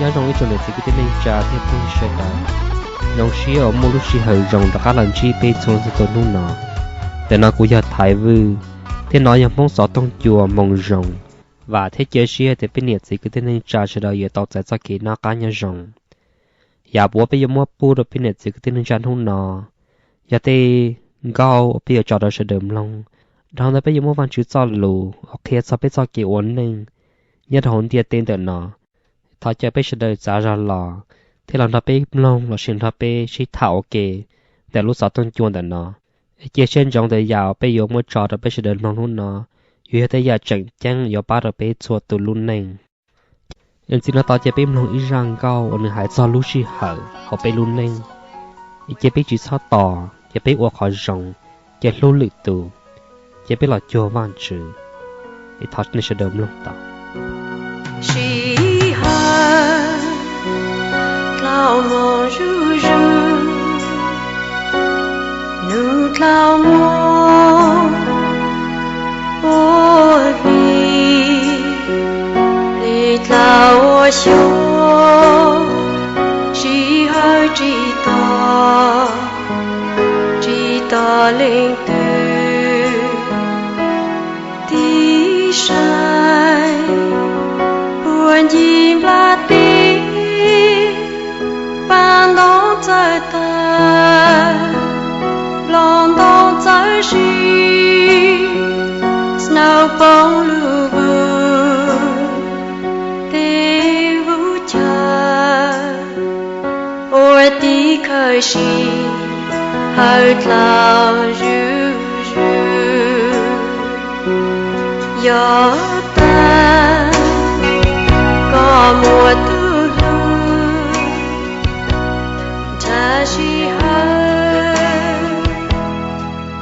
Nyob zoo ib tsoom niam txiv kwv tij neej tsa thiab phooj ywg sawv daws, zoo siab uas muaj lub sij hawm zoo rov qab los ntsib peb txhua leej txhua tus hnub no. Ntawm no kuv yog Thaiv Vwj, thiab no yog Hmoob xov tooj cua Moo Zoo. Vam thiab cia siab tias peb niam txiv kwv tij neej tsa sawv daws yuav tau txais txoj kev noj qab nyob zoo. Yam uas peb yuav muab pub rau peb niam txiv kwv tij neej tsa hnub no yog tej nkauj uas peb yuav tso rau sawv daws mloog. Dhau ntawd peb yuav muab Vajtswv txoj lus uas qhia txog peb txoj kev ua neej nyob rau hauv ntiaj teb ntawm no. Thov caw peb sawv daws txav zog los thiab los nrog peb mloog lossis nrog peb sib tham ua ke ntawm lub xov tooj cua ntawm no. Cia siab ntsoov tias yam uas peb yuav muab tso rau peb sawv daws mloog hnub no yuav yog tej yam tseem ceeb yuav pab rau peb txhua tus lub neej. Ntxiv no tau cia peb mloog ib zaj nkauj uas nws hais txog lub sij hawm hauv peb lub neej. Cia peb tsis txhob tos, cia peb ua qhov zoo, cia hlub lwm tus, cia peb los cuag Vajtswv. Thov nej sawv daws mloog tau. Sij hawm dlhau moo zuj zus, nub dlhau moo ua hli, hli dlhau ua xyoo, sij hawm tsis tos, tsis tos leej twg. Tiv saib puag ncig nplaj teb, paj ntoo txawj tawg, nplooj ntoo txawj zib, snow poob lug vug, tej vub chaw ua tib khawv sij hawm dlhau zuj zus. Yog tas koj muaj tub hlub nrhav sij hawm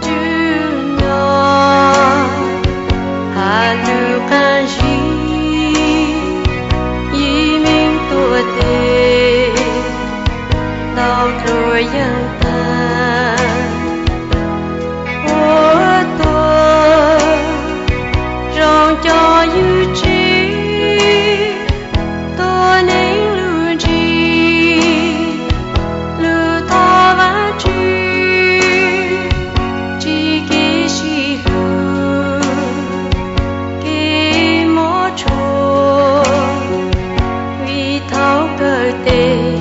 rwg nyob, has lug qab zib yim meej tuam teg, ntau dluav yeej tag ua tuag zoo cov ywg tsev, tuab neeg lug ntsib lug thov Vajtswv, tsis kev sib hlub, kev mob tshua, vim thaum kawg tes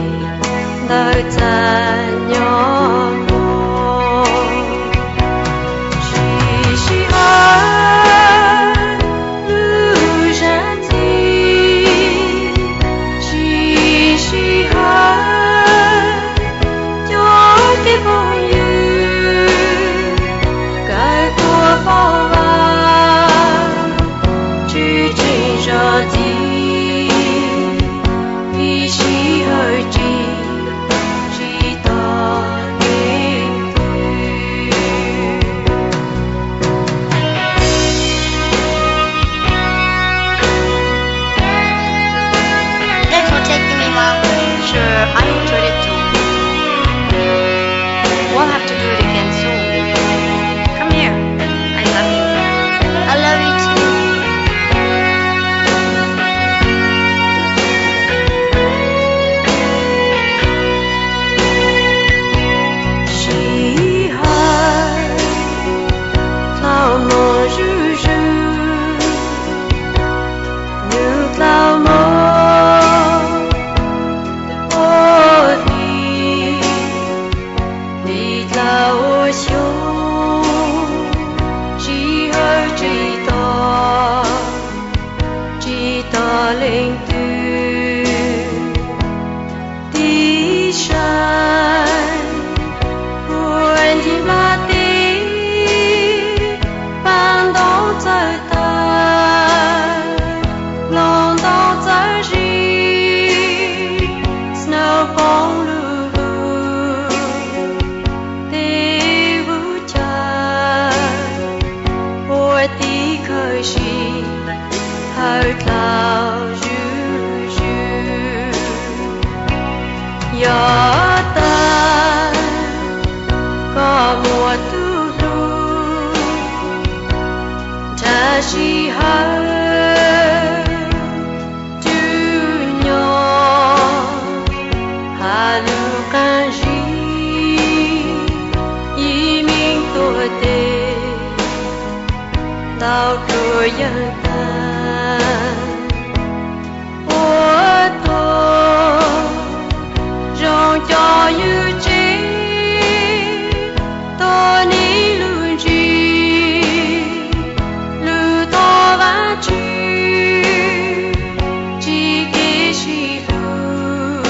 ntawd txaj nyob hmo. Sij, sij hawm lub zaj ntxiv, sij, sij hawm cov kev phooj ywg kawg tuag poob vag, tswv tseem zov ntxiv, vim sij hawm tsis, tsis tos leej twg. Thanks for taking me, Mom. Sure, I enjoyed it too. We'll have to do it again soon. Come here. I love you. I love you too. Sij hawm dlhau moo zuj zus, nub dlhau moo ua hli, hli dlhau ua xyoo, sij hawm tsis tos, tsis tos leej twg. Tiv saib puag ncig nplaj teb, paj ntoo txawj tawg, nplooj ntoo txawj zib, snow poob lug vug, tej vub chaw ua tib khawv sij hawm dlhau zuj zus. Yog tas koj muaj tub hlub nrhav sij hawm rwg nyob, yawg tag, ua tog zoo cov yug tsev, tog niaj lug ntsis lug tog Vajtswv, tsis kev sib hlub,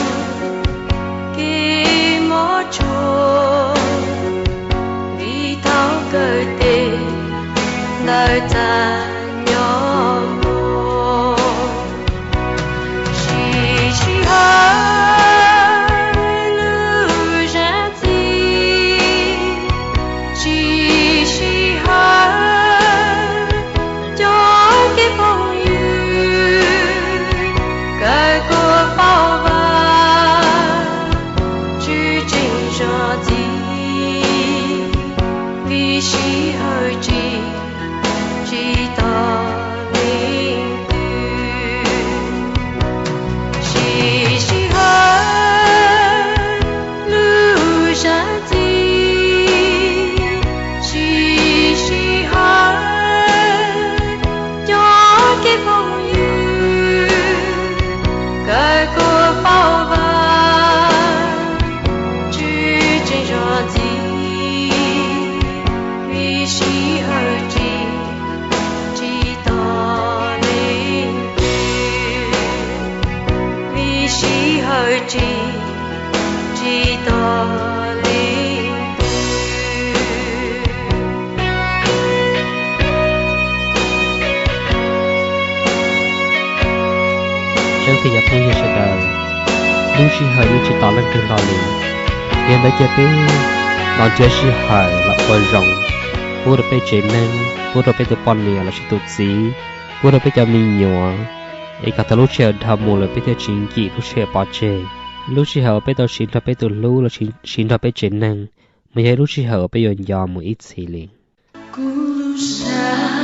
kev mob tshua, vim thaum kawg tes ntawd txaj nyob mus. Siv sij hawm lub zaj txij, siv sij hawm cov kev phooj ywg, kawg kuas paub Vajtswv tseem zog ntxiv, vim sij hawm tsis, tsis tos leej twg. Siv sij hawm lub zaj txij, siv sij hawm cov kev phooj ywg, kawg kuas paub Vajtswv tseem zog ntxiv, vim sij hawm tsis, tsis tos leej twg, vim sij hawm tsis, tsis tos leej twg. Tsoom phooj ywg sawv daws, lub sij hawm yeej tsis tos leej twg los li. Yog li ntawd cia peb los nrhiav sij hawm los ua zoo pub rau peb tsev neeg, pub rau peb tus poj niam lossis tus txiv, pub rau peb cov me nyuam, es kom thaum lub sij hawm dhau mus lawm peb thiaj tsis nkim lub sij hawm pov tseg. Lub sij hawm uas peb tau siv nrog peb tus hlub los siv nrog peb tsev neeg, mas yog ib lub sij hawm uas peb yuav nco mus ib txhis li. Kuv lub siab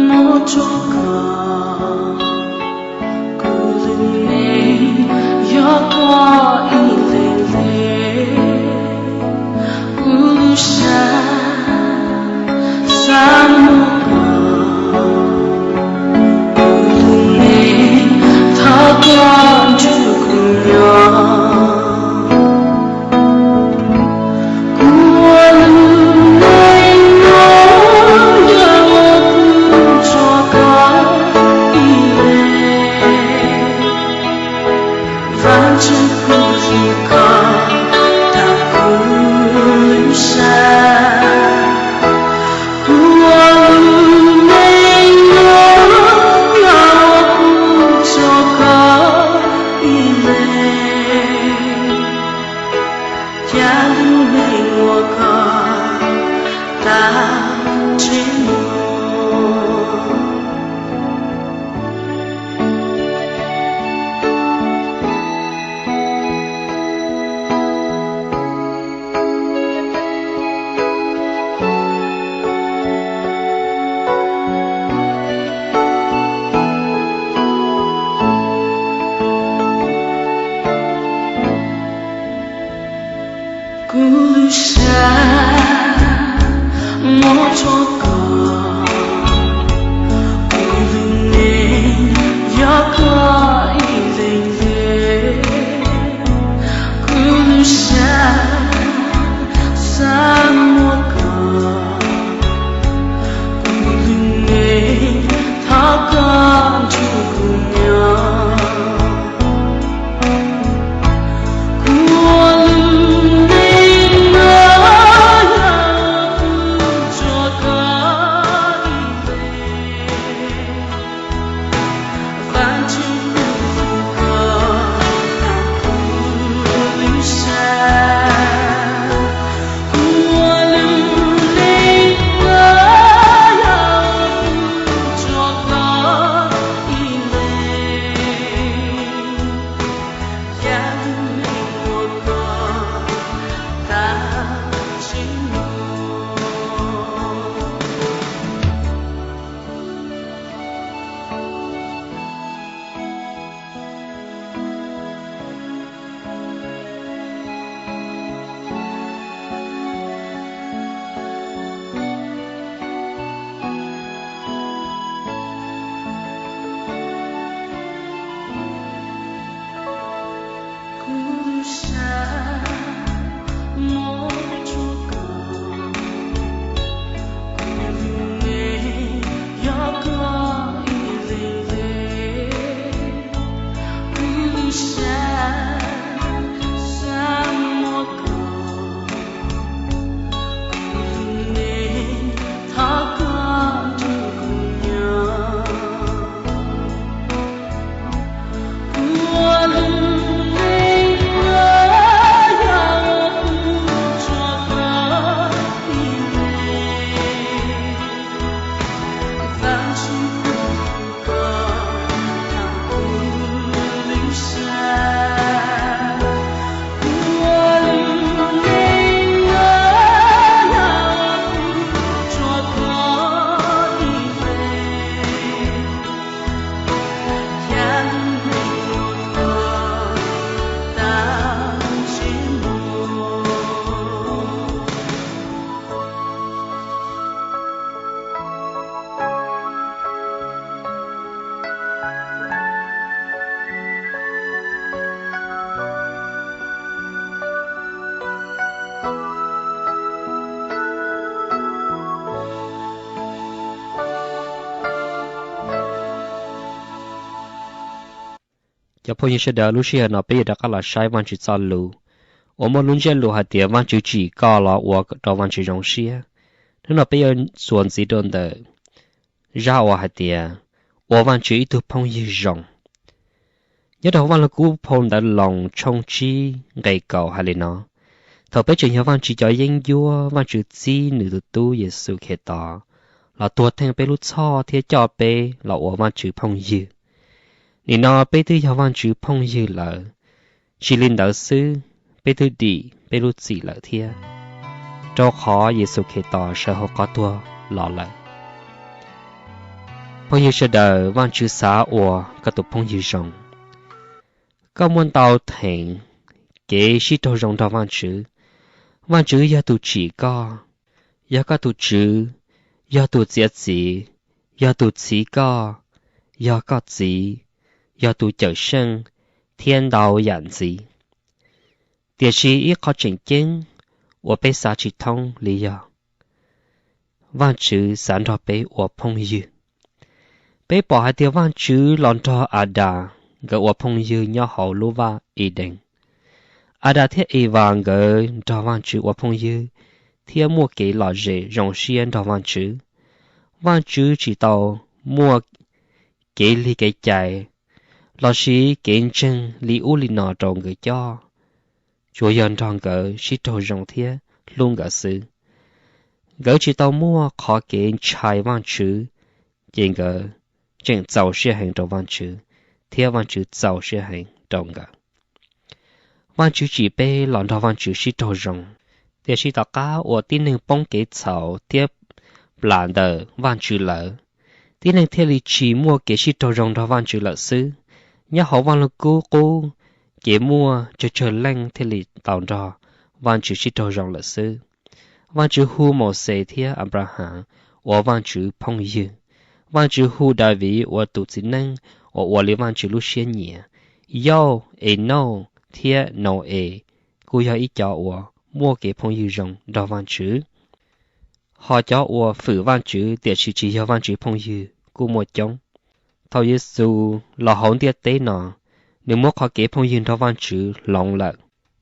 mob rua koj, kuv lub neej yog koj ib leeg le. Kuv lub siab xav muaj koj, kuv lub neej thov koj nrog kuv nyob. Kuv lub neej no yog ua pub rua koj ib leeg. Vajtswv, kuv hlub koj tag kuv lub siab. Kuv lub neej no yog ua pub rua koj ib leeg. Cia lub neej ua koj tag nrho. Kuv lub siab mob rua koj, kuv lub neej yog koj ib leeg le. Kuv lub siab xav muaj koj, kuv lub neej thov koj nrog kuv nyob. Kuv lub neej no yog ua pub rua koj ib leeg. Vajtswv, kuv hlub koj tag kuv lub siab. Cov phooj ywg sawv daws, lub sij hawm no peb yuav rov qab los saib Vajtswv txoj lus uas muaj lub ntsiab lus hais tias Vajtswv tsim koj los ua rau Vajtswv zoo siab. Hnub no peb yuav txuas ntxiv rau ntawm zaj uas hais tias ua Vajtswv ib tug phooj ywg zoo. Nyob rau Vaj Lug Kub phau ntawv Loos tshooj tsib nqe kaum hais li no: Thaum peb tseem yog Vajtswv cov yeeb ncuab, Vajtswv txib nws tus Tub Yexus Khetos los tuag theej peb lub txhoj thiab coj peb los ua Vajtswv phooj ywg. Nim no peb twb yog Vajtswv phooj ywg lawm, tsis li ntawd xwb, peb twb dim peb lub txim lawm thiab, rau qhov Yexus Khetos sawv hauv qhov tuag los lawm. Phooj ywg sawv daws, Vajtswv xav ua koj tus phooj ywg zoo. Koj muaj ntau theem kev sib raug zoo nrog Vajtswv. Vajtswv yog tus tsim koj, yog koj tus Tswv, yog tus txiav txim, yog tus txhiv koj, yog koj txiv, yog tus cawm seej, thiab ntau yam ntxiv. Tiam sis ib qho tseem ceeb uas peb xav tsis thoob li yog Vajtswv xav nrog peb ua phooj ywg. Peb pom hais tias Vajtswv los nrog Adas nkawd ua phooj ywg nyob hauv lub vaj Idees. Adas thiab Evas nkawd nrog Vajtswv ua phooj ywg thiab muaj kev lom zem zoo siab nrog Vajtswv. Vajtswv tsis tau muaj kev lig kev cai lossis kev ntseeg li ub li no rau nkawd coj, tsuas yog nrog nkawd sib raug zoo thiab hlub nkawd xwb. Nkawd tsis tau muaj qhov kev ntshai Vajtswv, ces nkawd tseem txaus siab heev rau Vajtswv, thiab Vajtswv txaus siab heev rau nkawd. Vajtswv tsim peb los nrog Vajtswv sib raug zoo, tiam sis tom qab uas tib neeg poob kev txhaum thiab plam ntawm Vajtswv lawm, tib neeg thiaj li tsis muaj kev sib raug zoo nrog Vajtswv lawm xwb. Nyob hauv Vaj Lug Kub qub, ces muaj tsawg tsawg leej thiaj li tau nrog Vajtswv sib raug zoo lawm xwb. Vajtswv hu Mauxes thiab Anplahas ua Vajtswv phooj ywg. Vajtswv hu Daviv ua tus txiv neej uas ua li Vajtswv lub siab nyiam. Yauj, Enauj thiab Nau-es kuj yog ib co uas muaj kev phooj ywg zoo nrog Vajtswv. Ho cov uas fwm Vajtswv tiam sis tsis yog Vajtswv phooj ywg kuj muaj coob. Thaum Yexus los hauv ntiaj teb no, nws muab qhov kev phooj ywg nrog Vajtswv hloov lawm.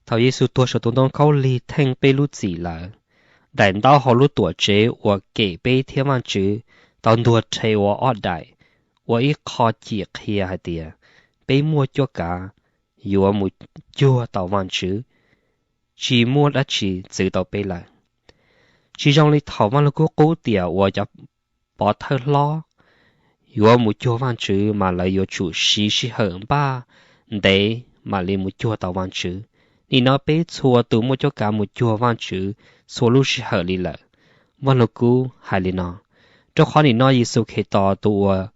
Thaum Yexus tuag saum tus ntoo khaub lig theej peb lub txim lawm, daim ntaub hauv lub tuam tsev uas kem peb thiab Vajtswv tau ntuag rhe ua ob daim, ua ib qho cim qhia hais tias peb muaj cuab kav yuav mus cuag tau Vajtswv, tsis muaj dab tsi txwv tau peb lawm. Tsis zoo li thaum Vaj Lug Kub qub tiam uas cov pov thawj hlob yuav mus cuag Vajtswv mas lawv yuav tsum siv sij hawm npaj ntev mam li mus cuag tau Vajtswv. Nim no peb txhua tus muaj cuab kav mus cuag Vajtswv txhua lub sij hawm li lawm. Vaj Lug Kub hais li no: Rau qhov nim no Yexus Khetos tus uas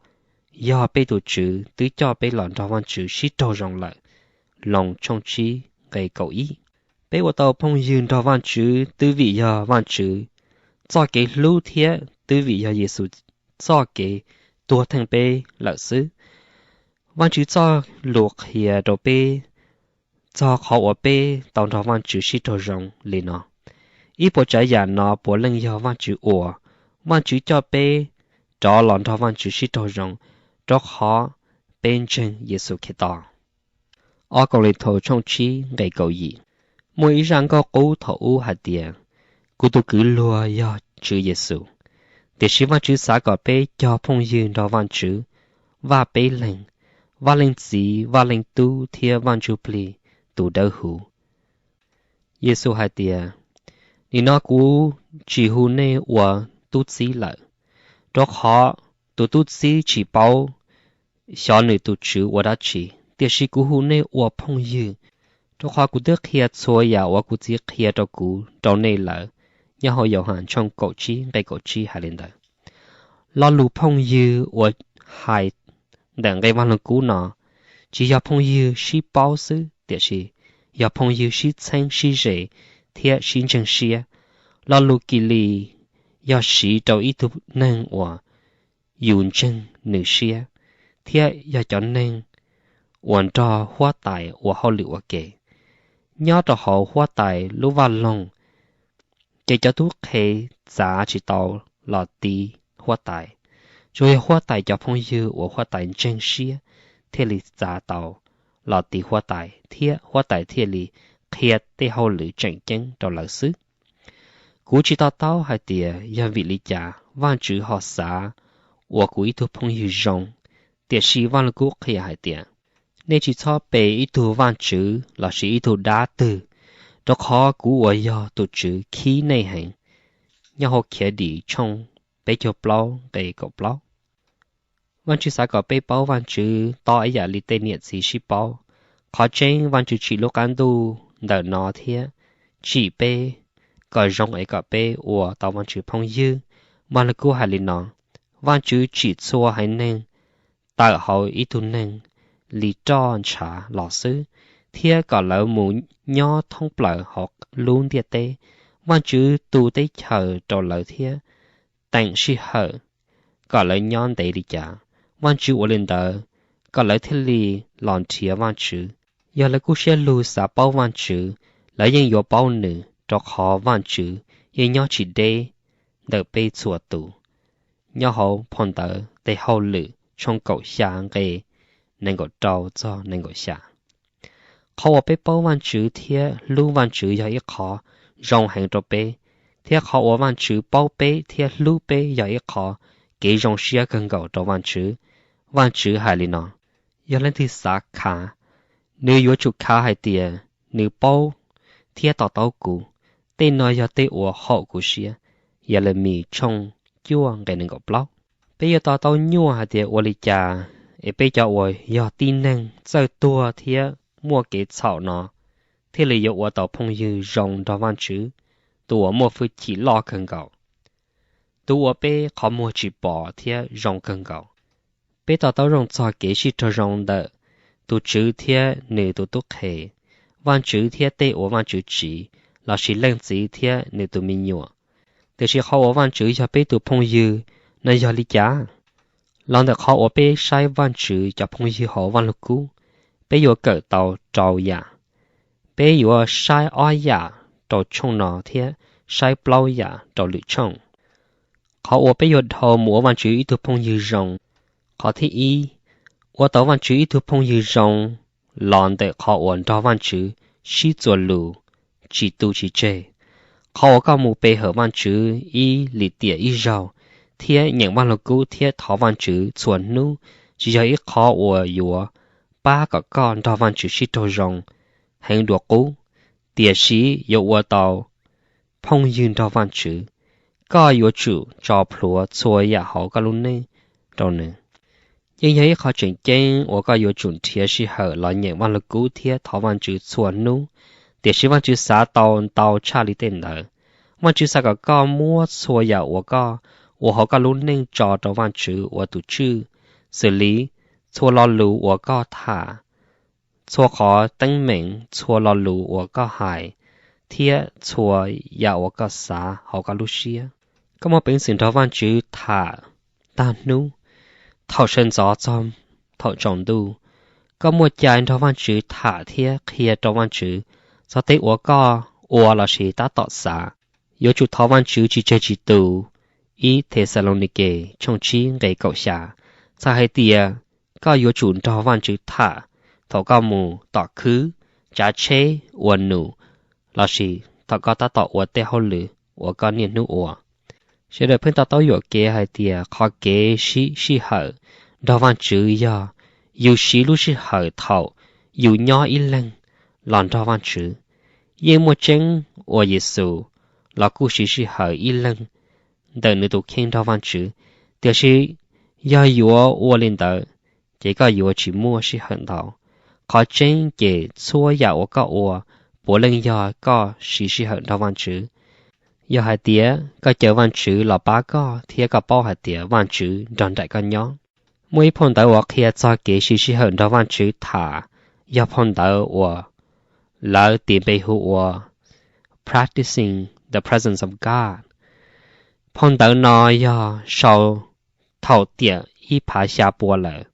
yog peb tus Tswv twb coj peb los nrog Vajtswv sib raug zoo lawm. Loos tshooj tsib nqe kaum ib. Peb ua tau phooj ywg nrog Vajtswv twb vim yog Vajtswv txoj kev hlub thiab twb vim yog Yexus txoj kev tuag theej peb lawm xwb. Vajtswv txoj lus qhia rau peb txog qhov uas peb tau nrog Vajtswv sib raug zoo li no: Ib puas tsav yam no puav leej yog Vajtswv ua. Vajtswv coj peb rov los nrog Vajtswv sib raug zoo rau qhov peb ntseeg Yexus Khetos. Ob Kauleethaus tshooj tsib nqe kaum yim. Muaj ib zaj nkauj qub thaum ub hais tias: Kuv tus kwv luag yog Tswv Yexus. Tiam sis Vajtswv xav kom peb cog phooj ywg nrog Vajtswv, Vaj Peb Leeg, Vaj Leej Txiv, Vaj Leej Tub thiab Vaj Ntsuj Plig tus Dawb Huv. Yexus hais tias: Nim no kuv tsis hu nej ua tub txib lawm, rau qhov tus tub txib tsis paub xyov nws tus tswv ua dab tsi. Tiam sis kuv hu nej ua phooj ywg, rau qhov kuv twb qhia txhua yam uas kuv Txiv qhia rau kuv rau nej lawm. Nyob hauv Yauhas tshooj kaum tsib nqe kaum tsib hais li ntawd. Lo lus phooj ywg uas hais ntawm nqe Vaj Lug Kub no, tsis yog phooj ywg sib paub xwb, tiam sis yog phooj ywg sib txheeb sib ze thiab sib ntseeg siab. Lo lus Kilis yog siv rau ib tug neeg uas yus ntseeg nws siab, thiab yog cov neeg uas nrog huab tais ua hauj lwm ua ke. Nyob rau hauv huab tais lub vaj loog, ces cov tub qhe txav tsis tau los tiv huab tais. Tsuas yog huab tais cov phooj ywg uas huab tais ntseeg siab thiaj li txav tau los tiv huab tais thiab huab tais thiaj li qhia tej hauj lwm tseem ceeb rau lawv xwb. Kuv tsis to taub hais tias yog vim li cas Vajtswv ho xav ua kuv ib tug phooj ywg zoo, tiam sis Vaj Lug Kub qhia hais tias, nej tsis txhob pe ib tug vaj tswv lossis ib tug dab twg, rau qhov kuv uas yog tus Tswv khib nej heev. Nyob hauv Khiav Dim tshooj peb caug plaub nqe kaum plaub. Vajtswv xav kom peb paub Vajtswv tob ib yam li tej niam txiv sib paub. Qhov tseeb, Vajtswv tsim lub qab ntuj ntawm no thiab tsim peb kom zoo es kom peb ua tau Vajtswv phooj ywg. Vaj Lug Kub hais li no: Vajtswv tsim txhua haiv neeg tawm hauv ib tug neeg li roj ntshav los xwb, thiab kom lawv mus nyob thoob plaws hauv lub ntiaj teb. Vajtswv tu teb chaws rau lawv thiab teem sij hawm kom lawv nyob ntev li cas. Vajtswv ua li ntawd kom lawv thiaj li los nrhiav Vajtswv. Yog lawv kub siab lug xav paub Vajtswv, lawv yeej yuav paub nws, rau qhov Vajtswv yeej nyob tsis deb ntawm peb txhua tus. Nyob hauv Phau Ntawv Tes Hauj Lwm tshooj kaum xya nqe nees nkaum rau txog nees nkaum xya. Qhov uas peb paub Vajtswv thiab hlub Vajtswv yog ib qho zoo heev rau peb, thiab qhov uas Vajtswv paub peb thiab hlub peb yog ib qho kev zoo siab kawg nkaus rau Vajtswv. Vajtswv hais li no: Yog leej twg xav khav, nws yuav tsum khav hais tias nws paub thiab to taub kuv. Tej no yog tej uas haum kuv siab. Yelemis tshooj cuaj nqe nees nkaum plaub. Peb yuav to taub nyuaj hais tias ua li cas es peb cov uas yog tib neeg txawj tuag thiab muaj kev txhaum no thiaj li yuav ua tau phooj ywg zoo nrog Vajtswv, tus uas muaj hwj chim loj kawg nkaus, tus uas peb qhov muag tsis pom thiab zoo kawg nkaus. Peb to taub zoo txog kev sib raug zoo ntawm tus Tswv thiab nws tus tub qhe, Vajtswv thiab tej uas Vajtswv tsiv, lossis Leej Txiv thiab nws tus me nyuam. Tiam sis qhov uas Vajtswv yog peb tus phooj ywg no yog li cas? Los ntawm qhov uas peb saib Vajtswv cov phooj ywg hauv Vaj Lug Kub, peb yuav kawm tau rau yam. Peb yuav saib ob yam rau tshooj no thiab saib plaub yam rau lwm tshooj. Qhov uas peb yuav dhau mus ua Vajtswv ib tug phooj ywg zoo. Qhov thib ib, ua tau Vajtswv ib tug phooj ywg zoo los ntawm qhov uas nrog Vajtswv sib txuas lus, tsis tu tsis tseg. Qhov uas koj mus pe hawm Vajtswv ib lim tiam ib zaug, thiab nyeem Vaj Lug Kub thiab thov Vajtswv txhua hnub tsis yog ib qho uas yuav pab kom koj nrog Vajtswv sib raug zoo heev dua qub, tiam sis yuav ua tau phooj ywg nrog Vajtswv. Koj yuav tsum tso plhuav txhua yam hauv koj lub neej rau nws. Yeej yog ib qho tseem ceeb uas koj yuav tsum nrhiav sij hawm los nyeem Vaj Lug Kub thiab thov Vajtswv txhua hnub, tiam sis Vajtswv xav tau ntau tshaj li tej ntawd. Vajtswv xav kom koj muab txhua yam uas koj ua hauv koj lub neej tso rau Vajtswv ua tus tswj, xws li txhua lo lus uas koj tham, txhua qhov teeb meem, txhua lo lus uas koj hais, thiab txhua yam uas koj xav hauv koj lub siab. Koj muaj peev xwm nrog Vajtswv tham tag hnub, thaum sawv ntxov txog thaum tsaus ntuj. Koj muaj cai nrog Vajtswv tham thiab qhia rau Vajtswv txog tej uas koj ua lossis tab tom xav. Yuav tsum thov Vajtswv tsis tseg tsis tu, ib Thexalaunikes tshooj tsib nqe kaum xya, txhais hais tias koj yuav tsum nrog Vajtswv tham thaum koj mus tom khwb, tsav tsheb, ua num, lossis thaum koj tab tom ua tej hauj lwm uas koj niaj hnub ua. Sawv daws pheej to taub yuam kev hais tias qhov kev siv sij hawm nrog Vajtswv yog yus siv lub sij hawm thaum yus nyob ib leeg los nrog Vajtswv. Yeej muaj tseeb uas Yexus los kuj siv sij hawm ib leeg ntawm nws tus kheej nrog Vajtswv, tiam sis yog yuav ua li ntawd, ces koj yuav tsis muaj sij hawm ntau. Qhov tseeb ces txhua yam uas koj ua puav leej yog koj siv sij hawm nrog Vajtswv. Yog hais tias koj caw Vajtswv los pab koj thiab koj paub hais tias Vajtswv nrog nraim koj nyob. Muaj ib phau ntawv uas qhia txog kev siv sij hawm nrog Vajtswv tham, yog phau ntawv uas lawv tis npe hu ua Practicing the Presence of God. Phau ntawv no yog sau thaum tiam ib phav xya pua lawm.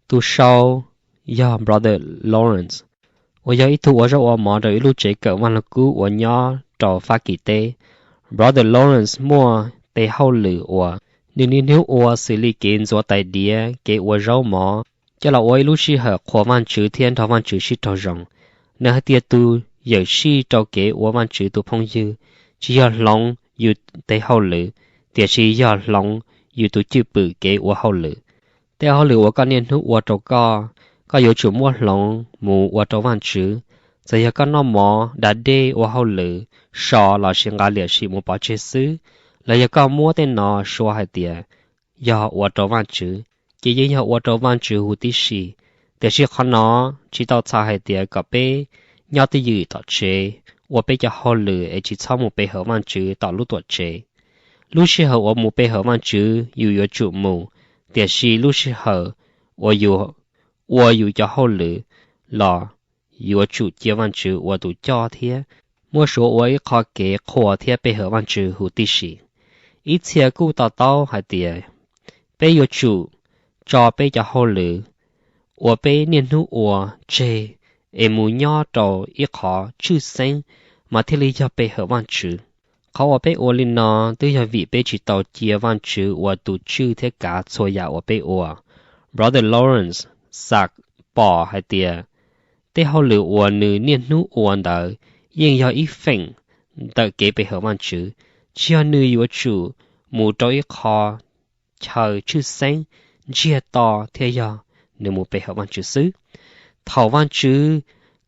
Tus sau yog Brother Lawrence, uas yog ib tug ua zaub ua mov rau ib lub tsev kawm Vaj Lug Kub uas nyob rau Fab Kis teb. Brother Lawrence muaj tes hauj lwm uas nws niaj hnub ua xws li kev ntxuav tais diav, kev ua zaub mov, coj los ua ib lub sij hawm qhuas Vajtswv thiab nrog Vajtswv sib raug zoo. Nws hais tias tus yawm sij rau kev ua Vajtswv tus phooj ywg tsis yog hloov yus tes hauj lwm, tiam sis yog hloov yus tus cwj pwm kev ua hauj lwm. Tej hauj lwm uas koj niaj hnub ua rau koj, koj yuav tsum muab hloov mus ua rau Vajtswv. Txawm yog koj noj mov, da dej, ua hauj lwm, so lossis nqa liam sim mus pov tseg xwb, los yog koj muab tej no suav hais tias yog ua rau Vajtswv, ces yeej yog ua rau Vajtswv huv tib si. Tiam sis qhov no tsis tau txhais hais tias kom peb nyob twj ywm tom tsev, ua peb cov hauj lwm es tsis txhob mus pe hawm Vajtswv tom lub tuam tsev. Lub sij hawm uas mus pe hawm Vajtswv yus yuav tsum mus, tiam sis lub sij hawm uas yus ua yus cov hauj lwm los yuav tsum cia Vajtswv ua tus coj thiab muab suav ua ib qho kev qhuas thiab pe hawm Vajtswv huv tib si. Ib txhia kuj to taub hais tias peb yuav tsum tso peb cov hauj lwm uas peb niaj hnub ua tseg es mus nyob rau ib qho tshwj xeeb mas thiaj li yog pe hawm Vajtswv. Qhov uas peb ua li no twb yog vim peb tsis tau cia Vajtswv ua tus tswj thiab kav txhua yam uas peb ua. Brother Lawrence xav pom hais tias tej hauj lwm uas nws niaj hnub ua ntawd yeej yog ib feem ntawm kev pe hawm Vajtswv, tsis yog nws yuav tsum mus rau ib qho chaw tshwj xeeb ntsiag to thiaj yog nws mus pe hawm Vajtswv xwb. Thaum Vajtswv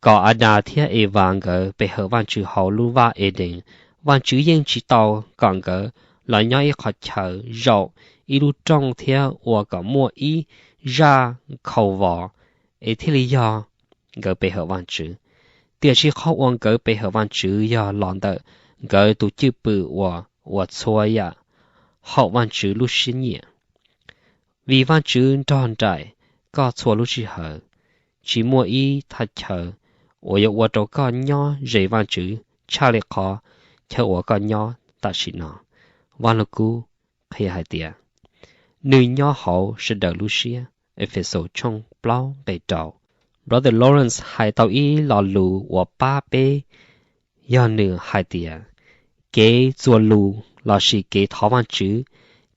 kom Adas thiab Evas nkawd pe hawm Vajtswv hauv lub vaj Edees, Vajtswv yeej tsis tau kom nkawd los nyob ib qho chaw zaum ib lub rooj thiab ua kom muaj ib zaj khaus vos es thiaj li yog nkawd pe hawm Vajtswv. Tiam sis qhov uas nkawd pe hawm Vajtswv yog los ntawm nkawd tus cwj pwm uas ua txhua yam haum Vajtswv lub siab nyiam. Vim Vajtswv nrog nraim koj txhua lub sij hawm, tsis muaj ib thaj chaw uas yuav ua rau koj nyob ze Vajtswv tshaj li qhov chaw uas koj nyob tam sim no. Vaj Lug Kub qhia hais tias, nws nyob hauv sawv daws lub siab. Efexus tshooj plaub nqe rau. Brother Lawrence hais tau ib lo lus uas pab peb, yog nws hais tias, kev txuas lus lossis kev thov Vajtswv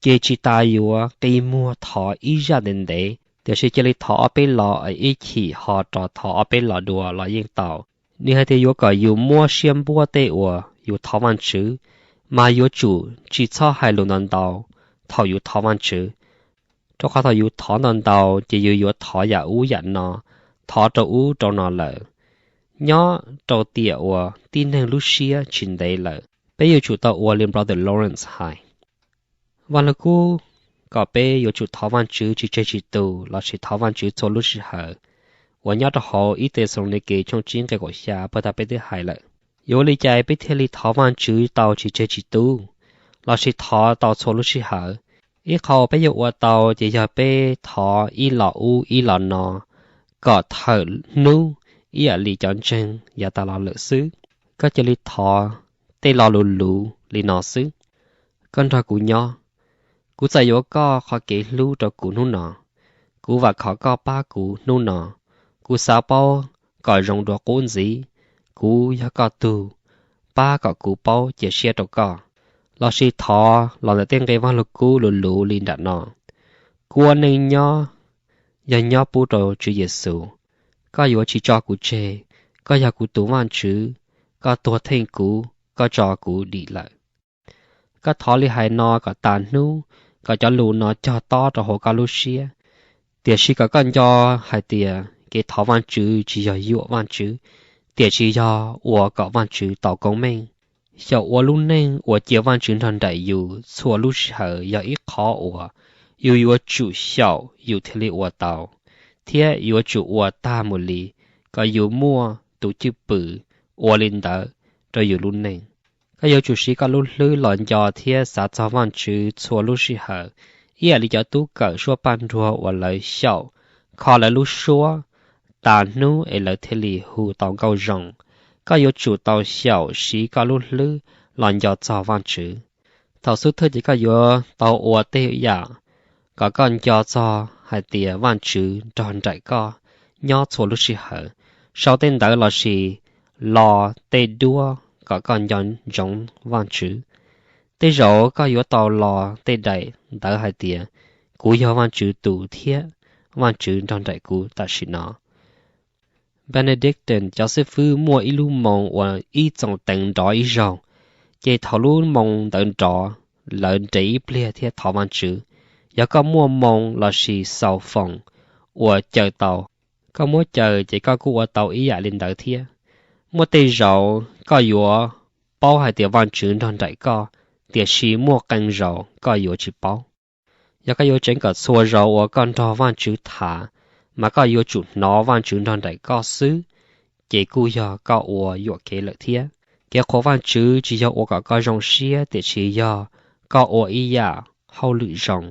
ces tsis tas yuav qi muag thov ib zaj ntev ntev, tiam sis cia li thov ob peb lo es ib chim ho rov thov ob peb lo dua los yeej tau. Nws hais tias yuav kom yus muab siab npuab tej uas yus thov Vajtswv, mas yuav tsum tsis txhob hais lus ntau ntau thaum yus thov Vajtswv, rau qhov thaum yus thov ntau ntau ces yus yuav thov yam ub yam no, thov rau ub rau no lawm, nyob rau tiam uas tib neeg lub siab tsis ntev lawm. Peb yuav tsum tau ua li Brother Lawrence hais. Vaj Lug Kub kom peb yuav tsum thov Vajtswv tsis tseg tsis tu lossis thov Vajtswv txhua lub sij hawm, uas nyob rau hauv ib Texalaunikes tshooj tsib nqe kaum xya puag ta peb twb hais lawm. Yuav ua li cas peb thiaj li thov Vajtswv tau tsis tseg tsis tu lossis thov tau txhua lub sij hawm? Ib qho uas peb yuav ua tau ces yog peb thov ib lo ub ib lo no kom thawm hnub ib yam li cov ntseeg yav tas los lawm xwb. Koj cia li thov tej lo lus luv li no xwb: Koj nrog kuv nyob. Kuv txais yuav koj qhov kev hlub rau kuv hnub no. Kuv vam khom koj pab kuv hnub no. Kuv xav paub kom zoo dua qub ntxiv. Kuv yog koj tug. Pab kom kuv paub cia siab rau koj. Lossis thov los ntawm tej nqe Vaj Lug Kub luv luv li nram no: Kuv ua neej nyob yog nyob pub rau Tswv Yexus. Koj yuav tsis tso kuv tseg. Koj yog kuv tus Vajtswv. Koj tuag theej kuv, koj tso kuv dim lawm. Koj thov li hais no kom tas hnub, kom cov lus no cog tob rau hauv koj lub siab. Tiam sis kom koj nco hais tias kev thov Vajtswv tsis yog yuam Vajtswv, tiam sis yog ua kom Vajtswv tau koob meej. Xyaum ua lub neej uas cia Vajtswv nrog nraim yus txhua lub sij hawm yog ib qho uas yus yuav tsum xyaum yus thiaj li ua tau, thiab yuav tsum ua tag mus li kom yus muaj tus cwj pwm ua li ntawd rau yus lub neej. Koj yuav tsum siv koj lub hlwb los nco thiab xav txog Vajtswv txhua lub sij hawm, ib yam li cov tub kawm suab paj nruag uas lawv xyaum kho lawv lub suab tas hnub es lawv thiaj li hu tau nkauj zoo. Koj yuav tsum tau xyaum siv koj lub hlwb los nco txog Vajtswv. Thaum xub thawj ces koj yuav tau ua tej yam kom koj nco txog hais tias Vajtswv nrog nraim koj nyob txhua lub sij hawm. Sau tej ntawv lossis lo tej duab kom koj nco ntsoov Vajtswv. Tej zaum koj yuav tau los tej daim ntawv hais tias, Kuv yog Vajtswv tus thiab Vajtswv nrog nraim kuv tam sim no. Benedictine cov xib fwb muaj ib lub moo uas ib txoos teev nrov ib zaug, ces thaum lub moo ntawd nrov, lawv nres ib pliag thiab thov Vajtswv. Yog koj muaj moo lossis xaus foos uas caws tau, koj muab caws ces koj kuj ua tau ib yam li ntawd thiab. Muaj tej zaum koj yuav paub hais tias Vajtswv nrog nraim koj, tiam sis muaj qee zaus koj yuav tsis paub. Yog koj yuav tseev kom txhua zaus uas koj nrog Vajtswv tham, mas koj yuav tsum hnov Vajtswv nrog nraim koj xwb, ces kuj yog koj ua yuam kev lawm thiab. Kev qhuas Vajtswv tsis yog ua kom koj zoo siab, tiam sis yog koj ua ib yam hauj lwm zoo.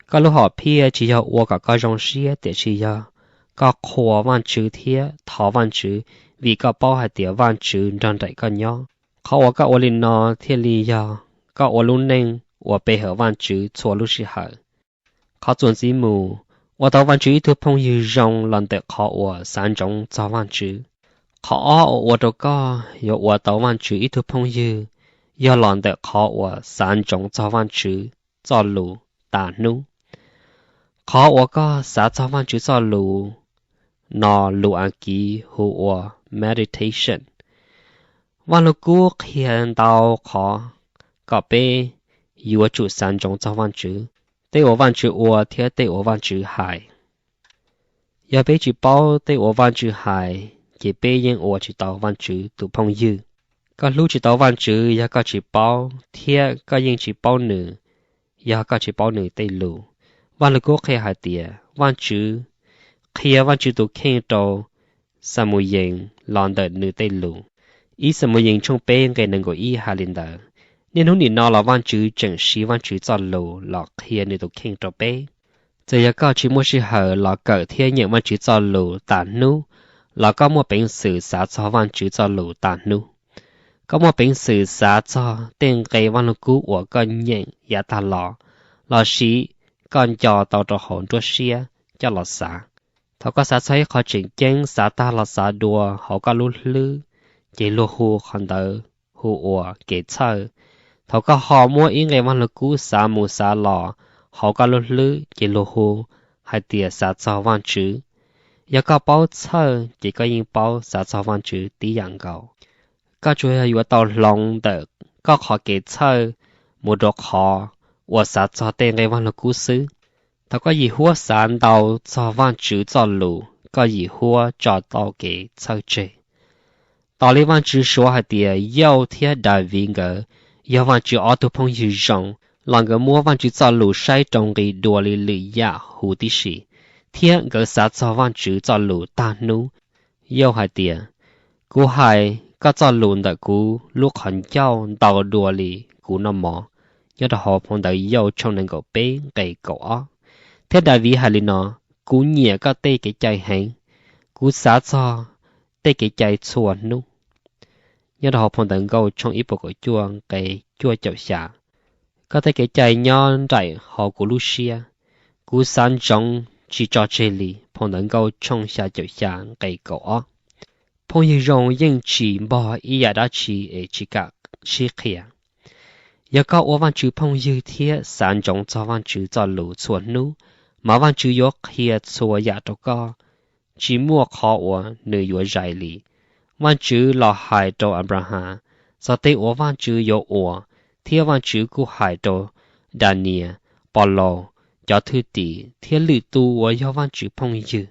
Koj lub hom phiaj tsis yog ua kom koj zoo siab, tiam sis yog koj qhuas Vajtswv thiab thov Vajtswv, vim koj paub hais tias Vajtswv nrog nraim koj nyob. Qhov uas koj ua li no thiaj li yog koj ua lub neej uas pe hawm Vajtswv txhua lub sij hawm. Qhov txuas ntxiv mus, ua tau Vajtswv ib tug phooj ywg zoo los ntawm qhov uas xav ntsoov txog Vajtswv. Qhov ob uas ua rau koj yuav ua tau Vajtswv ib tug phooj ywg yog los ntawm qhov uas xav ntsoov txog Vajtswv Txojlus tas hnub. Qhov uas koj xav txog Vajtswv Txojlus no lus Askiv hu ua meditation. Vaj Lug Kub qhia ntau qhov kom peb yuav tsum xav ntsoov txog Vajtswv, tej uas Vajtswv ua thiab tej uas Vajtswv hais. Yog peb tsis paub tej uas Vajtswv hais, ces peb yeej ua tsis tau Vajtswv tus phooj ywg. Koj hlub tsis tau Vajtswv yog koj tsis paub, thiab koj yeej tsis paub nws yog koj tsis paub nws tej lus. Vaj Lug Kub qhia hais tias Vajtswv qhia Vajtswv tus kheej rau Xamuyees los ntawm nws tej lus. Ib Xamuyees tshooj peb nqe nees nkaum ib hais li ntawd. Niaj hnub nim no los Vajtswv tseem siv Vajtswv Txojlus los qhia nws tus kheej rau peb. Txawm yog koj tsis muaj sij hawm los kawm thiab nyeem Vajtswv Txojlus tas hnub, los koj muaj peev xwm xav txog Vajtswv Txojlus tas hnub. Koj muaj peev xwm xav txog tej nqe Vaj Lug Kub uas koj nyeem yav tag los, lossis koj nco tau rau hauv nruab siab coj los xav. Thaum koj xav txog ib qho tseem ceeb, xav tag los xav dua hauv koj lub hlwb, ces luag hu qhov ntawd hu ua kev txhawj. Thaum koj ho muab ib nqe Vaj Lug Kub xav mus xav los hauv koj lub hlwb, ces luag hu hais tias xav txog Vajtswv. Yog koj paub txhawj, ces koj yeej paub xav txog Vajtswv tib yam nkaus. Koj tsuas yog yuav tau hloov ntawm koj qhov kev txhawj mus rau qhov uas xav txog tej nqe Vaj Lug Kub xwb. Thaum koj yim huab xav ntau txog Vajtswv Txojlus, koj yim huab tso tau kev txhawj tseg. Tos li Vajtswv suav hais tias Yauj thiab Daviv nkawd yog Vajtswv ob tug phooj ywg zoo, los nkawd muab Vajtswv Txojlus saib rau nqi dua li lwm yam huv tib si, thiab nkawd xav txog Vajtswv Txojlus tag hnub. Yauj hais tias, Kuv hais koj Txojlus ntawm kuv lub qhov ncauj ntau dua li kuv noj mov, nyob rau hauv phau ntawv Yauj tshooj nees nkaum peb nqe kaum ob. Thiab Daviv hais li no, Kuv nyiam koj tej kev cai heev, kuv xav txog tej kev cai txhua hnub, nyob rau hauv phau ntawv Nkauj tshooj ib puas kaum cuaj nqe cuaj caum xya. Koj tej kev cai nyob nraim hauv kuv lub siab, kuv xav ntsoov tsis tso tseg li, phau ntawv Nkauj tshooj xya caum xya nqe kaum ob. Phooj ywg zoo yeej tsis npog ib yam dab tsi es tsis kam sib qhia. Yog koj ua Vajtswv phooj ywg thiab xav ntsoov txog Vajtswv Txojlus txhua hnub, mas Vajtswv yuav qhia txhua yam rau koj, tsis muaj qhov uas nws yuav zais li. Vajtswv los hais rau Anplahas txog tej uas Vajtswv yuav ua, thiab Vajtswv kuj hais rau Daniyees, Paulus, cov thwj tim, thiab lwm tus uas yog Vajtswv phooj ywg.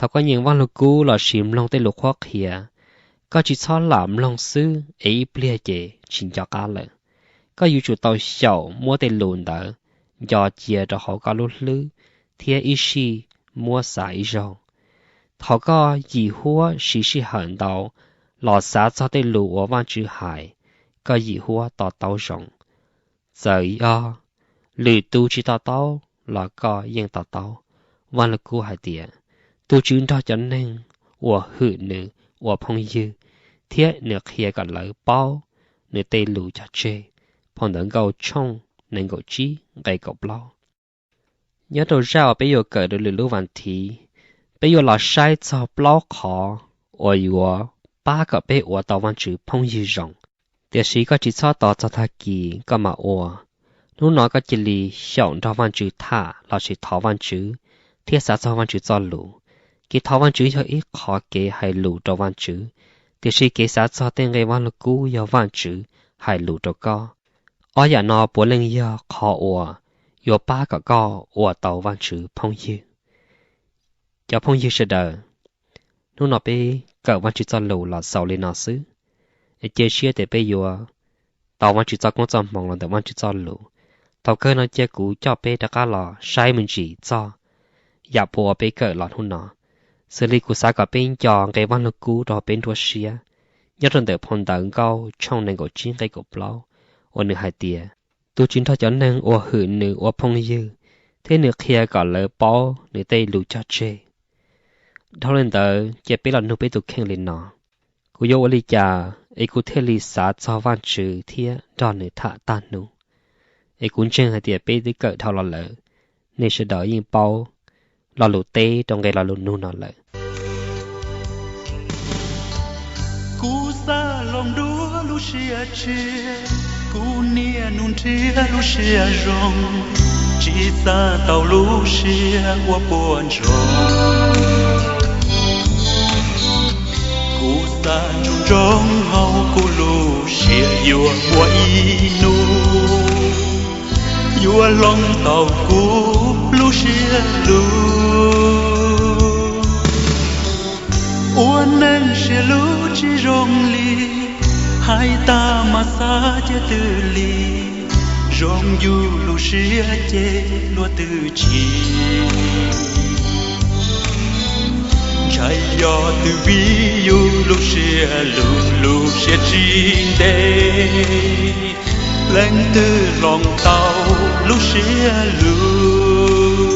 Thaum koj nyeem Vaj Lug Kub lossis mloog tej lus qhuab qhia, koj tsis txhob lam mloog xwb es ib pliag ces tsis nco qab lawm. Koj yuav tsum tau xyaum muab tej lus ntawd nco cia rau hauv koj lub hlwb thiab ib sij muab xav ib zaug. Thaum koj yim huab siv sij hawm ntau los xav txog tej lus uas Vajtswv hais, koj yim huab to taub zoo. Txawm yog lwm tus tsis to taub los koj yeej to taub. Vaj Lug Kub hais tias, Tus Tswv nrog cov neeg uas hwm nws ua phooj ywg, thiab nws qhia kom lawv paub nws tej lus cog tseg. Phau ntawv Nkauj tshooj nees nkaum tsib nqe kaum plaub. Nyob rau zaj uas peb yuav kawm rau lwm lub vas thiv, peb yuav los saib txog plaub qhov uas yuav pab kom peb ua tau Vajtswv phooj ywg zoo. Tiam sis koj tsis txhob tos txog tag kis koj mam ua. Hnub no koj cia li xyaum nrog Vajtswv tham lossis thov Vajtswv thiab xav txog Vajtswv txoj lus. Kev thov Vajtswv yog ib qho kev hais lus rau Vajtswv, tiam sis kev xav txog tej nqe vaj lug kub yog Vajtswv hais lus rau koj. Ob yam no puav leej yog qhov uas yuav pab kom koj ua tau Vajtswv phooj ywg. Cov phooj ywg sawv daws, hnub no peb kawm Vajtswv txoj lus los xaus li no xwb. Cia siab tias peb yuav tau Vajtswv txoj koob txoj hmoov los ntawm Vajtswv txoj lus. Thaum kawg no cia kuv coj peb rov qab los saib me ntsis txog yam puas uas peb kawm los hnub no, xws li kuv xav kom peb nco nqe vaj lug kub rau peb nruab siab, nyob rau ntawm phau ntawv Nkauj tshooj nees nkaum tsib nqe kaum plaub, uas nws hais tias, tus tsis nrog cov neeg uas hwm nws ua phooj ywg, thiab nws qhia kom lawv paub nws tej lus cog tseg. Dhau li ntawd cia peb los nug peb tus kheej li no: Kuv yuav ua li cas es kuv thiaj li xav txog Vajtswv thiab nrog nws tham tag hnub? Es kuv ntseeg hais tias peb twb kawm dhau los lawm, nej sawv daws yeej paub lo lus teb rau nqe lo lus nug no lawm. Kuv xav hloov dua lub siab tshiab, kuv niaj hnub nrhiav lub siab zoo, tsis xav tau lub siab uas puas ntsoov. Kuv xav ntsum ntsoov hauv kuv lub siab yuav muaj ib hnub yuav hloov tau kuv lub siab lug. Ua neej siab lug tsis zoo li, hais tas mas xav ces twb li, zoo yus lub siab ces luag twb tsis ntshai, yog twb vim yus lub siab lug lub siab tsis ntev, leej twg hloov tau lub siab lug?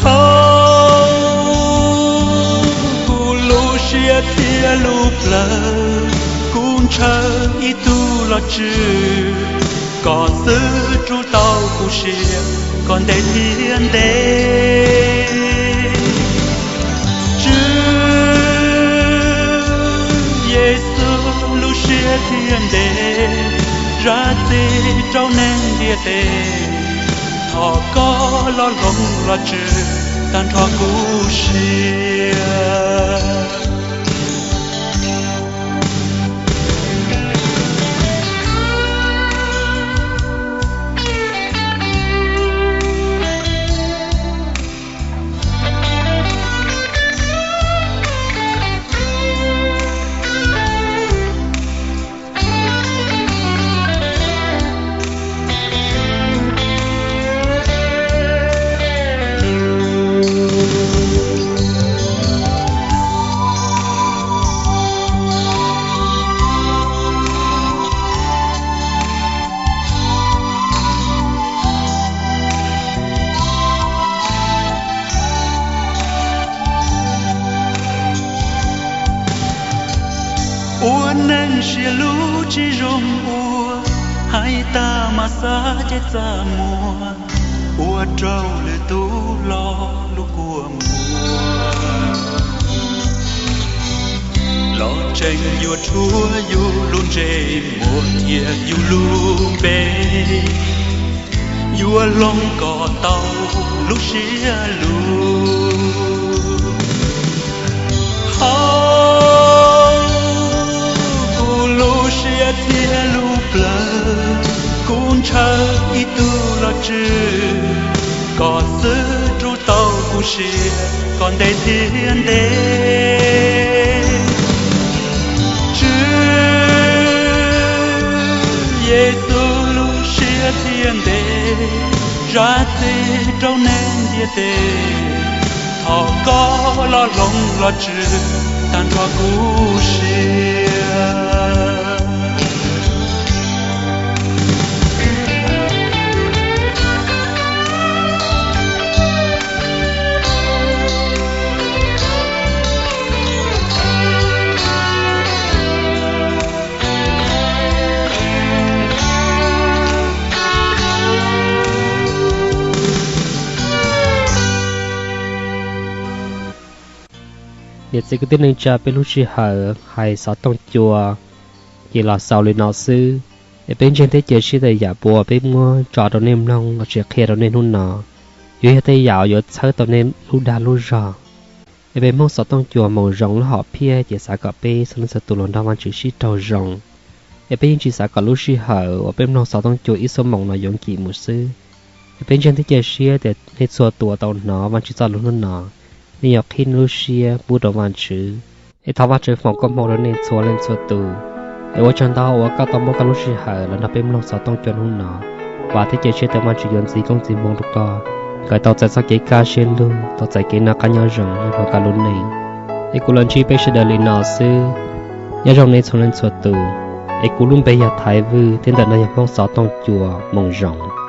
Hauv kuv lub siab thiab lub plawv, kuv ntshaw ib tug los tswj, koj xwb rub tau kuv siab kom ntev thiab ntev. Tswv Yexus, lub siab thiab ntev, zam txim rau neeg ntiaj teb, thov koj los hloov los tswj tag nrho kuv siab. Ua neej siab lug tsis zoo ua, hais tas mas xav ces txaj muag, ua rau lwm tus lo lus kua muag. Los tseem yuav rhuav yus lub ntsej muag thiab yus lub npe, yuav hloov kom tau lub siab lug. Hauv kuv lub siab thiab lub plawv, kuv ntshaw ib tug los tswj, koj xwb rub tau kuv siab kom ntev thiab ntev. Tswv Yexus, lub siab thiab ntev, zam txim rau neeg ntiaj teb, thov koj los hloov los tswj tag nrho kuv siab. Niam txiv kwv tij neej tsa, peb lub sij hawm hais xov tooj cua Ces los xaus li no xwb, es peb ntseeg thiab cia siab tias yam uas peb muab tso rau nej mloog los sis qhia rau nej hnub no yuav yog tej yam uas yuav txhawb tau nej lub dag lub zog. Es peb mloog xov tooj cua Moo Zoo lub hom phiaj ces xav kom peb txhua leej txhua tus los nrog Vajtswv sib raug zoo. Es peb yeej tsis xav kom lub sij hawm uas peb mloog xov tooj cua ib xuab moos no yuav nkim mus xwb. Es peb ntseeg thiab cia siab tias nej txhua tus uas tau hnov Vajtswv txoj lus hnub no, nej yuav qhib nej lub siab pub rau Vajtswv. Es thov Vajtswv foom koob hmoov rau nej txhua leej txhua tus, es ua tsaug ntau uas koj tau muab koj lub sij hawm los nrog peb mloog xov tooj cua hnub no. Vam thiab cia siab tias Vajtswv yuav ntxiv koob txiv hmoov rau koj, kom tau txais txoj kev kaj siab lug, tau txais kev noj qab nyob zoo nyob hauv koj lub neej. Es kuv los ntsib peb sawv daws li no xwb. Nyob zoo nej txhua leej txhua tus. Es kuv lub npe yog Thaiv Vwj thiab ntawm no yog mloog xov tooj cua Moo Zoo.